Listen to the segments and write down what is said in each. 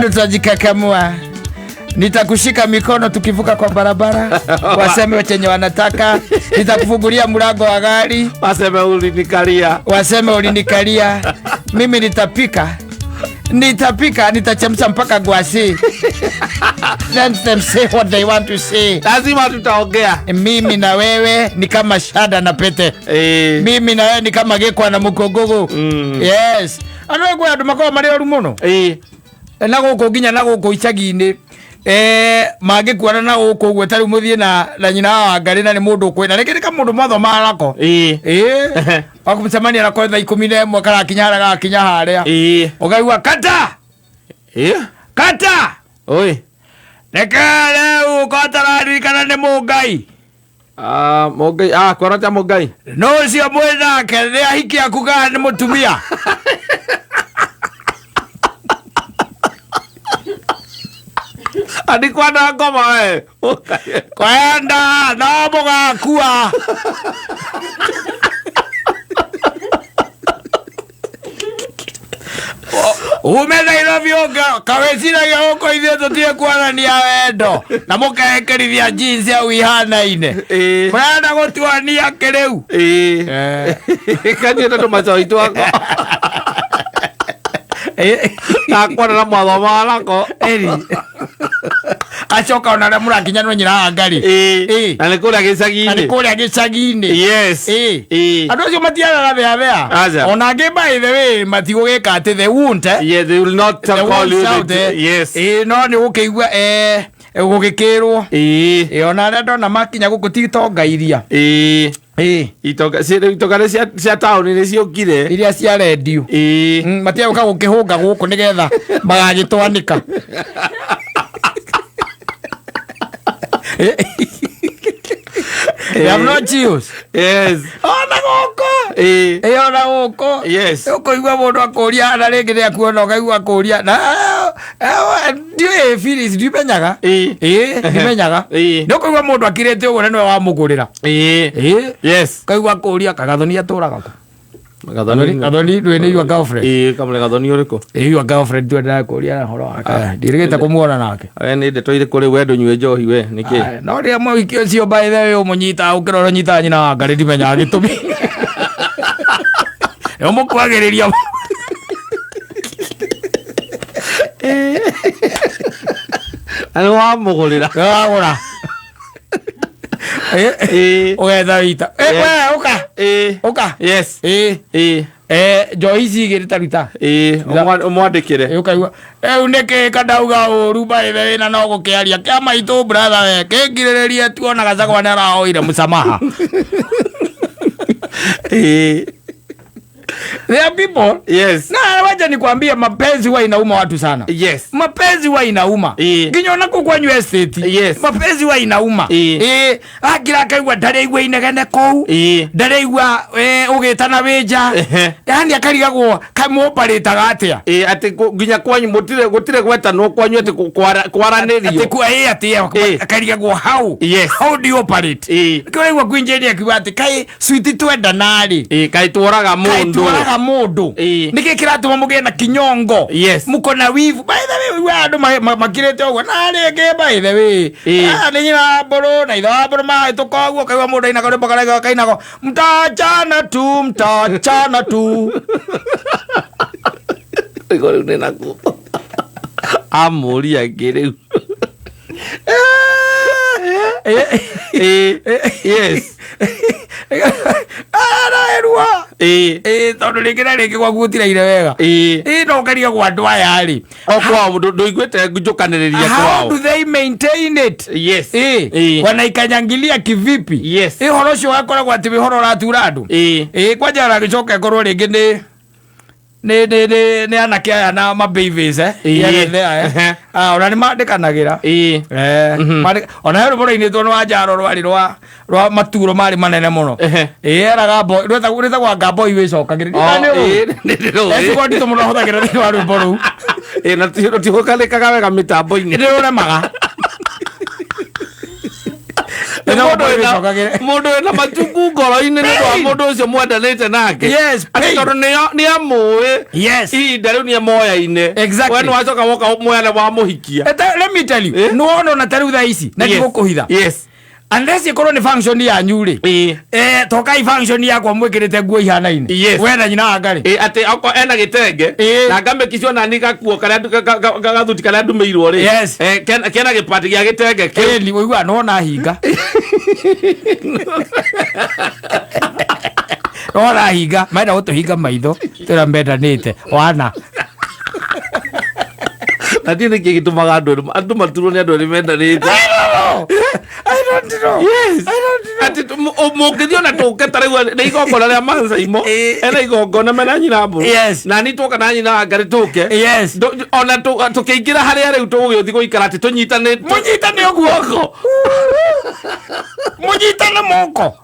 Bado tutajikakamua. Nitakushika mikono tukivuka kwa barabara, waseme chenye wanataka. Nitakufungulia mlango wa gari, Waseme ulinikalia. Waseme ulinikalia. Mimi nitapika, nitapika, nitachemsha mpaka gwasi. Let them say what they want to say. Lazima tutaongea. Mimi na wewe ni kama shada na pete. Mimi na wewe ni kama gĩkwa na mũkũngũgũ. Yes, andũ kwĩ andũ makoragwo marĩ oru mũno. Na gũkũ nginya na gũkũ icagi-inĩ, mangĩkuona na gũkũ ũguo, ta rĩu mũthiĩ na nyina wa Wangarĩ, na nĩ mũndũ ũkwĩ na rĩngĩ nĩ kamũndũ mwathomaga nako, wakũmũcemania nako thaa 11, karakinya harĩa, gagakinya harĩa, ũkaigua kata. Kata. Oi. Reke rĩu kotararirikana nĩ mũngai. Ah, Mũngai, ah, kuona ta Mũngai. No ũcio mwĩ nake nĩ ahiki aku kana nĩ mũtumia? Andikwa na ngoma we. Kwenda no mũgakua. Ume Nairobi ũngĩ kawĩciragia gũkũ ithuĩ tũtige kuonania wendo na mũkerekerithia jeans au ihanaine. Mũrenda gũtuonia kĩrĩu. Kanyuĩte tũmacoi twakwa. Nakuona na mwathomaga nako. Eri acoka ona arĩa mũrakinyanwo nyina wa Ngarĩ. Na nĩ kũrĩa Na nĩ gĩcagi-inĩ. Kũrĩa gĩcagi-inĩ. Yes. Andũ acio matiaraga thea thea. Aca. Ona angĩ, by the way, matigũgĩka atĩ they won't, eh? Yeah, they will not They call won't you shout, the, eh. Yes. No nĩ gũkĩigua, gũgĩkĩrwo. Ona arĩa ndona makinya gũkũ ti itonga iria. Itonga nĩ cia taũni nĩ ciũkire. Iria cia rendio. Matiagũka gũkĩhũnga gũkũ nĩgetha magagĩtwanĩka. They have no chills. Ona gũkũ. Ona gũkũ. Ũkũigua mũndũ akũria na rĩngĩ nĩ akuona, ũkaigua akũria na ndiũĩ feelings, ndimenyaga. Ndimenyaga. Nĩ ũkũigua mũndũ akirĩte ũguo na nĩwe wamũgũrĩra. Ũkaigua akũria kagathoni atũraga kũ. Gathoni. Gathoni ndũĩ nĩ your girlfriend. Kamũre Gathoni ũrĩkũ? Your girlfriend twendaga kũria ũhoro wake, ndirĩgĩte kũmuona nake. We nĩ ndeto irĩkũ rĩu, we ndũnyue njohi we nĩkĩ? Aya, no rĩrĩa mũhiki ũcio, by the way, ũmũnyitaga ũkĩrora ũnyitaga nyina wa Ngarĩ, ndimenyaga gĩtũmi nĩ ũmũkuagĩrĩria. Na nĩ wamũgũrĩra. Wagũra. Ũgetha wita. We ũka. Ũka. Njohi ici igĩrĩ ta ruta. Ũmwandĩkĩre. Ũkaigua rĩu nĩkĩ kandauga ũru, by the way, na no gũkĩaria kĩa maitũ, brother, we kĩngirĩrĩrie tuona Gacagwa nĩ arahoire mũsamaha. There are people na wacha nikwambie, mapenzi huwa inauma watu sana. Mapenzi huwa inauma. Nginya ona kũu kwanyu estate. Mapenzi huwa inauma. Akira akaigua ndareigua inegene kũu. Ndareigua, ũgĩtana wĩnja. Yani akarigagwo kamũmbarĩtaga atĩa. Atĩ nginya kwanyu mũtirĩ gũtirĩ gwetanwo kwanyu atĩ kwaranĩrio. Atĩ kwa atĩ akarigagwo how. How do you operate? Nĩkĩo ũraigua kwinjĩria akiuga atĩ kaĩ switi twendana-rĩ. Kaĩ tworaga Kaĩ mũndũ. tworaga mũndũ. Nĩkĩ kĩratũma mũgĩe na kinyongo? Muko na wivu. By the way, ũiguaga andũ makirĩte ũguo na rĩngĩ, by the way, nĩ nyina wa mbũrũ na ithe wa mbũrũ mahĩtũka ũguo, ũkaigua mũndũ ainaga rwĩmbo karaiga kainagwo, "Mtaachana tu, mtaachana tu." Rĩu rĩu nĩ nakuo amũria angĩ rĩu. Yes. Araerua. Tondũ rĩngĩ na rĩngĩ gwaku gũtiraire wega. No ũkarigagwo andũ aya rĩ, O kwao ndũiguĩte njũkanĩrĩria how kwao. Do they maintain it? Wanaikanyangilia kivipi? Ũhoro ũcio wakoragwo atĩ wĩ ũhoro ũratura andũ. Kwanja aragĩcoka ĩkorwo rĩngĩ nĩ anake aya na mababies, here aya. Ah, ona nĩ mandĩkanagĩra. Ona he rwĩmbo rwainĩtwo nĩ Wanjaro rwarĩ rwa maturo marĩ manene mũno. Eraga boy rwĩtagwo anga boy wĩcokagĩra. Oh, nĩ ndĩrũĩ. Ciugo nditũ mũno ahũthagĩra thĩinĩ wa rwĩmbo rũu. Na rũtihukanĩkaga wega mĩtambo-inĩ. Nĩ rũremaga. Mũndũ wĩna- Ĩcokagĩre. Mũndũ wĩna matuku ngoro-inĩ nĩ ũndũ wa Pain. mũndũ ũcio mwendanĩte nake. Yes, Atĩ pain. tondũ nĩ amũĩ. Ihinda rĩu nĩ emoyaine. Exactly. We nĩ wacoka woka moyana wamũhikia. Let me tell you, Eh? nĩwona ona ta rĩu thaa ici na Yes. ndigũkũhitha, unless ĩkorwo nĩ function yanyu rĩ, tokai function yakwa mwĩkĩrĩte nguo ihanaine, we na nyina wa ngarĩ. Atĩ okorwo ena gĩtenge na ngamĩkicio nani gakuo karĩa gathuti karĩa ndumĩirwo rĩ, kena gĩpati gĩa gĩtenge kĩu. Ĩni ũiguaga nĩwona hinga, nĩwona hinga menda gũtũhinga maitho twĩra mendanĩte wana. Na ndiĩ nĩkĩ gĩtũmaga andũ andũ maturwo nĩ andũ erĩ mendanĩte. I don't know. I don't know. Atĩ mũngĩthiĩ ona tũke ta rĩu nĩ igongona rĩa Mansaimo, ena igongona mena nyina mbũrũ, na ni twoka na nyina wa Ngarĩ tũke, ona tũkĩingĩra harĩa rĩu tũgũgĩthiĩ gũikara atĩ tũnyitane. Mũnyitane ũguo, mũnyitane moko.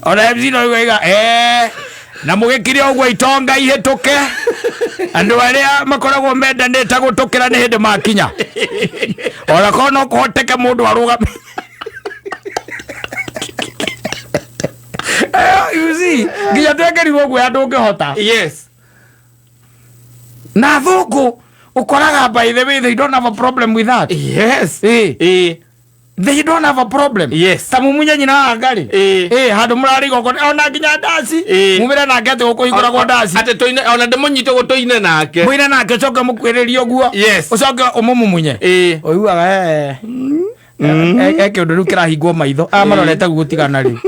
Ona MC no igaiga na mũgĩkire ũguo itonga ihĩtũke, andũ arĩa makoragwo mendanĩte gũtũkĩra nĩ hĩndĩ makinya, ona korwo no kũhoteke mũndũ arũgame. You see, nginya twekĩrirwo guoya ndũngĩhota. Na thũngũ ũkoraga, by the way, they don't have a problem with that. They don't have a problem. Ta mumunye nyina wa ngarĩ. Handũ mũrarĩ igongona ona nginya ndaci, mumĩre nake atĩ gũkũhingũragwo ndaci. Atĩ tũine, ona ndĩmũnyite ũguo tũine nake. Mũine nake, ũcoke mũkuĩrĩrie ũguo, ũcoke ũmũmumunye. Ũiguaga e kĩũndũ rĩu kĩrahingwo maitho aya marorete gũtigana rĩu.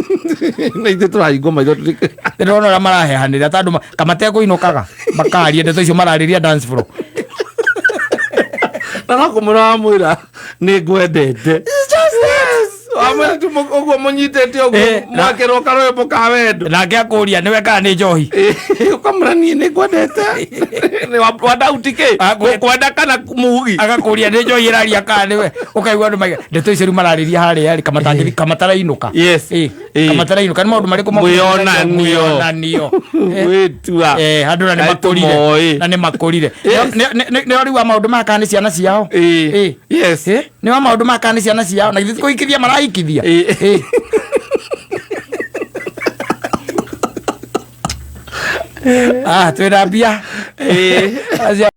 Na ithuĩ tũrahingwo maitho Ndĩrona ũrĩa marahehanĩra ta andũ kamatekũinũkaga makaria ndeto icio mararĩria dance floor. Na no kũmwĩra wamwĩra nĩ ngwendete. Wamwĩra tu ũguo mũnyitĩte ũguo, mwakĩrwo karwĩmbo ka wendo. Nake akũria nĩwe kana nĩ njohi. Ũkamwĩra niĩ nĩ ngwendete. Nĩ wandauti kĩ kwenda kana mugi. Agakũria nĩ njohi ĩraria kana nĩwe. Ũkaigua andũ maiga ndeto icio rĩu mararĩria harĩa rĩ kamatangĩthi kamatarainũka. Kamatarainũka nĩ maũndũ marĩkũ Mwĩonanio. Mwĩonanio. Gwĩtua. Andũ na nĩ Kaĩ makũrire tũmoĩ. Na nĩ makũrire. Nĩ rĩu wa maũndũ maya kana nĩ ciana ciao. Nĩ wa maũndũ maya kana nĩ ciana ciao na githĩ ti kũhikithia marahikithia. Ah, twĩna mbia. Acio.